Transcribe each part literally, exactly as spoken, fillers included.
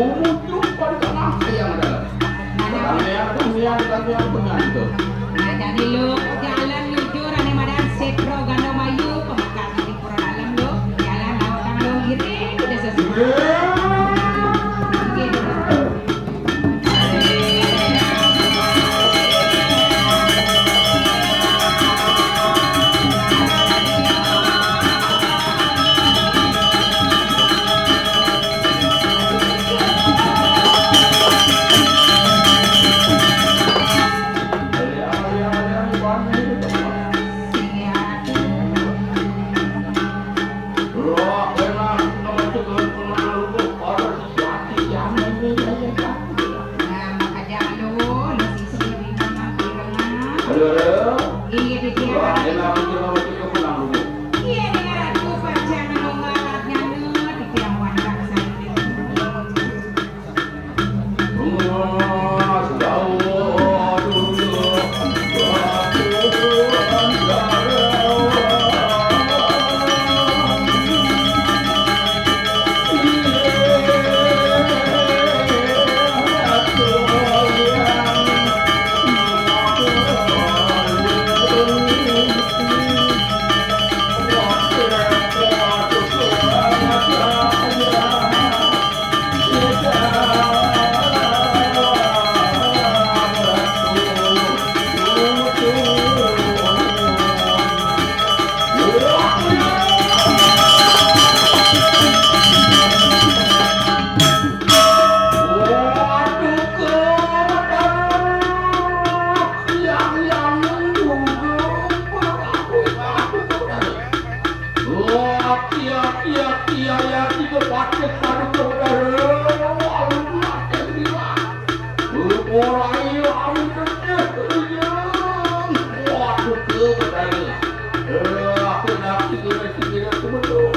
Ujung pada tengah yang ada. Tamiang, tamiang, tamiang pengantuk. Nah, jadi lu jalan jujur ane madan Setro Gandamayu, pemekar di Pura Dalem lu, jalan lawak tangan lu kiri, udah sesuai. Iya, iya, iya, iya, tiga patik paduka bedara. Alun maten bilang. Ora iya, alun kecil, iya. Waduh, ke bedara. Eh, aku nak tiga, tiga, tiga, betul.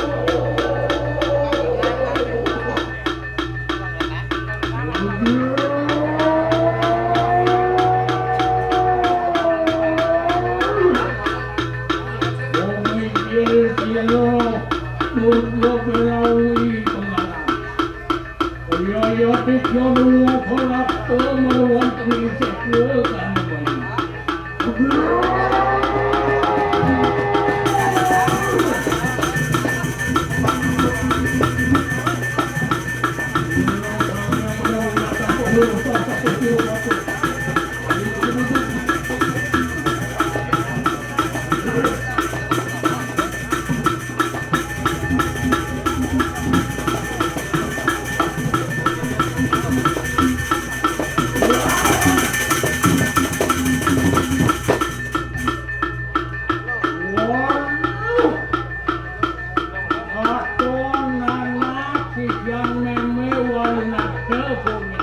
Katon anak si Jang Meme wali nate bumi.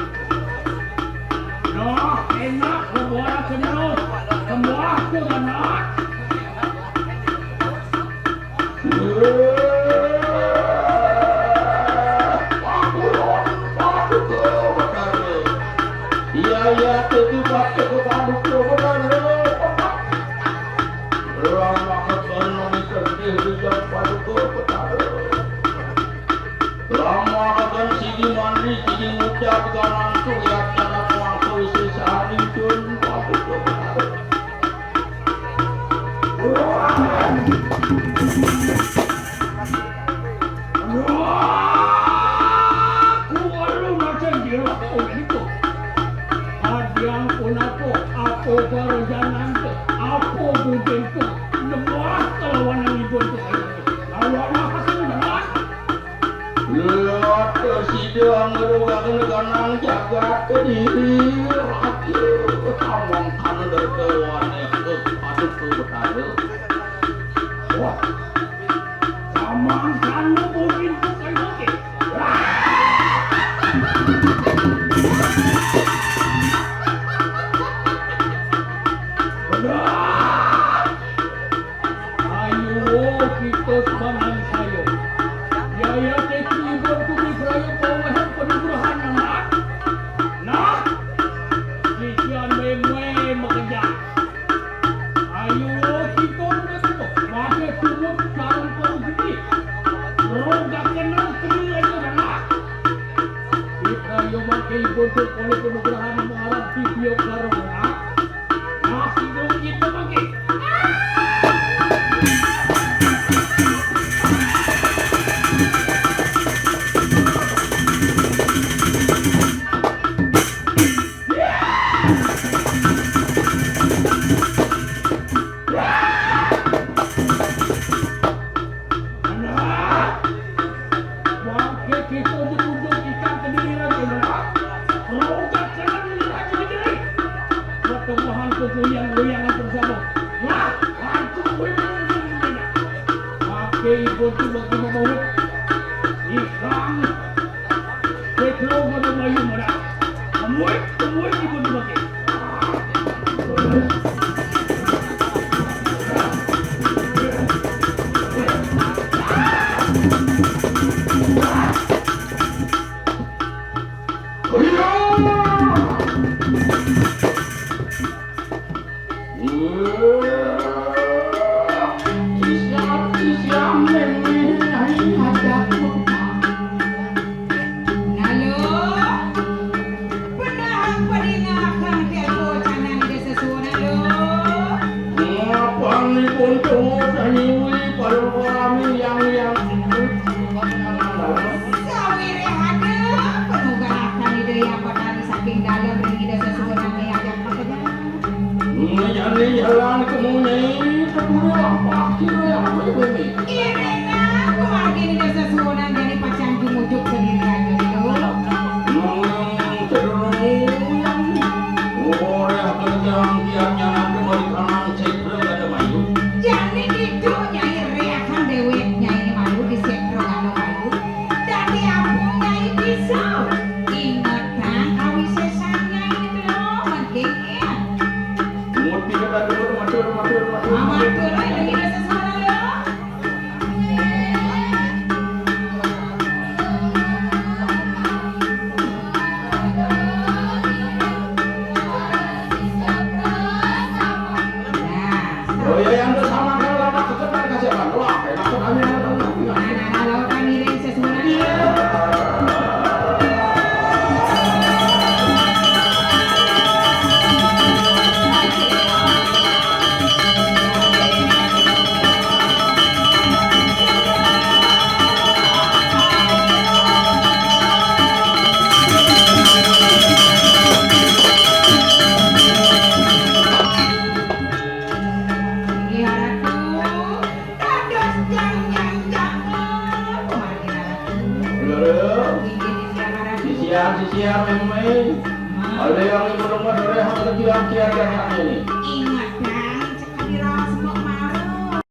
Nah, enak kebuah kenyot, kebuah tu anak. Iya, iya, tujuh batu ke Paduka Betara. Lama keton mengikut di hujung Paduka Betara. Lama keton sigi mandi, sigi ngucap, ganang tu, ya, ganang wangsul, sesani, cun, Paduka Betara. Wah, kualu macam jero, oh, ini kok. Adiang punapa, apa barajanante, apa budente, nembah kalawan ipun. Lawan apa sing benar? Lata sida ngrugaken ganang jagat kediri, raja tamangkana derdewane, aduh, Betara. Wah, tamangkana mungkin bukan mungkin. Benar. Ayo, kita semangat saya. Yaya teki ibon kudu seraya pawehan penugrahan anak. Nah, titian meme makejang. Penugrahan mengarang video karo. Ah, si dong itu mangke. Anak! Wangké kita ujug-ujug ikan kediriran, Saudara. Rogat kanan lagi diri. Pertemuan kegoyang-goyangan bersama. Wah, langsung gue. Wangké ibu tuh bagi membawa. Ikan. Pétro ngono mayu mara. Kemuwet, kemuwet ibu dibagi. Halo, padahang padingakan tiada canang di sesuunan lo. Ngapanipun tuwuh saniwi para kami yang yang Sawiré ada penugrahan Ida Hyang Batari saking dalem ring Ida sesuunan ajak pasajan. Nyai jalan kemuni, keburu lampah kira yang bébék. Iringan kemargin Ida sesuunan jani pacang jumujug sendiri aja gitu. Hmm, terus. Boleh kerjaan tiap nyanan kembali kanan cedera ada mayu. Jani gitu Nyai riakan déwék Nyai malu di cedera ada mayu. Dadi ampun Nyai bisa. Ingetang kawisésan Nyai itu lo, mengking. Muti kita dulu, matur, matur, matur. Matur, eh, lagi ada sesuatu lo. Oh iya, yang bersama kalau lama ketekan kasih apa? Wah, enak sekali. Inggih, Ratu. Dados jang nyang jangun. Kumargi Ratu. Lho. Inggih, Inggih, Ratu. Sisian, sisian, mémé. Ada yang ingin mendengar dari hal kecil yang kian ini. Ingat, Bang, sekali ras mau maru.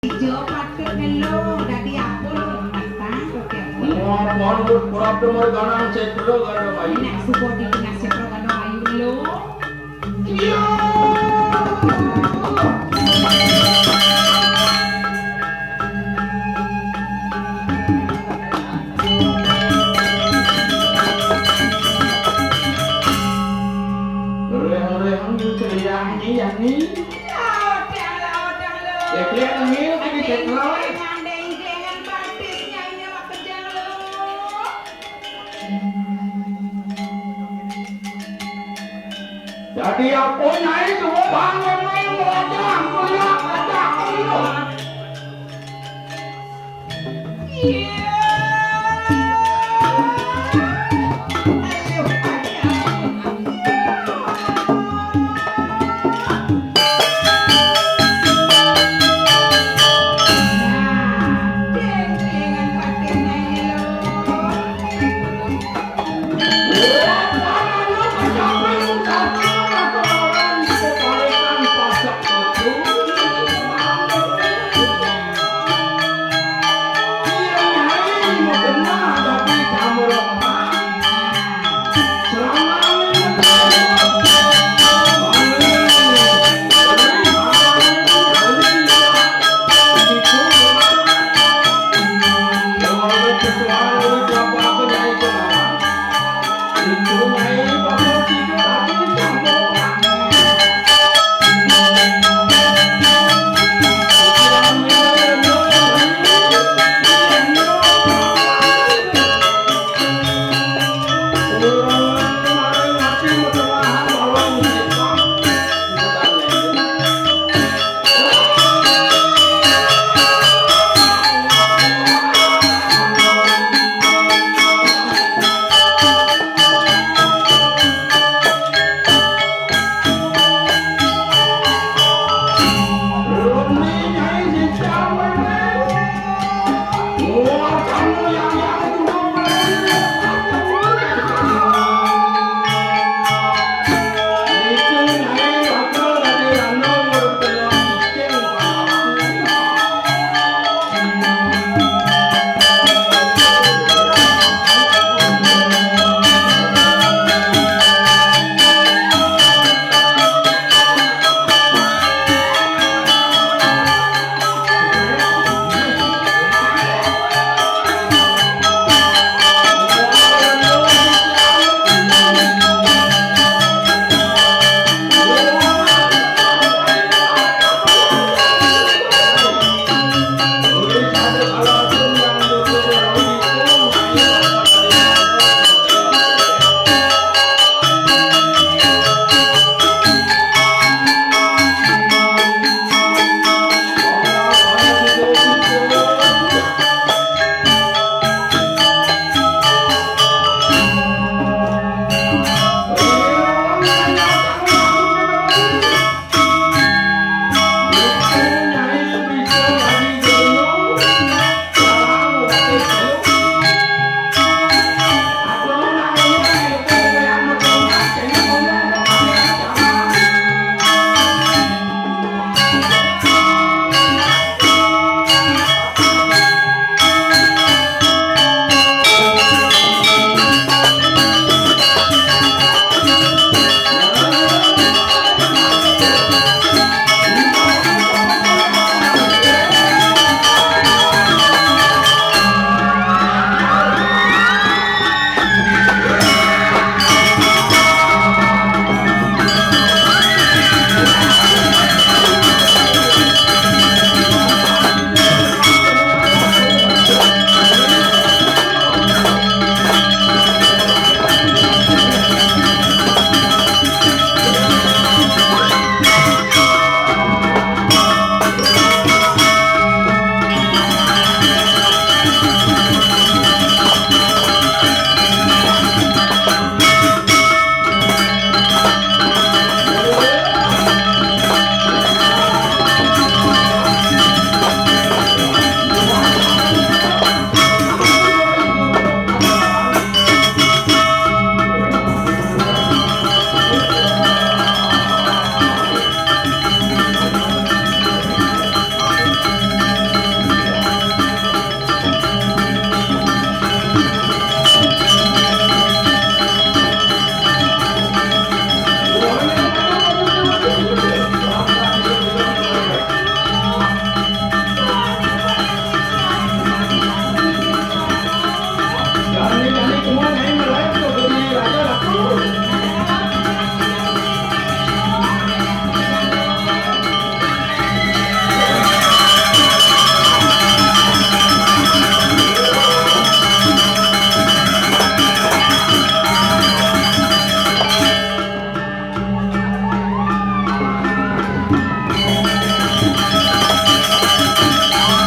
Ijo patut ngelo, dadi apa lu tentang kopian. Ngapa lu pura-pura ganang cetro ganda bayu? Nek suka di tengah cetro ganda bayu lo. Iya. Reng-reng ceriang ni yang ni. Odang lo, odang lo. Ya, kelihatan ni, lagi cetro. Dengan deng-dengan batisnya ini mak kejang lo. Dadi apa, Nyai? Suwun bangun, Nyai, wajah kuliah, wajah kuliah. Iya,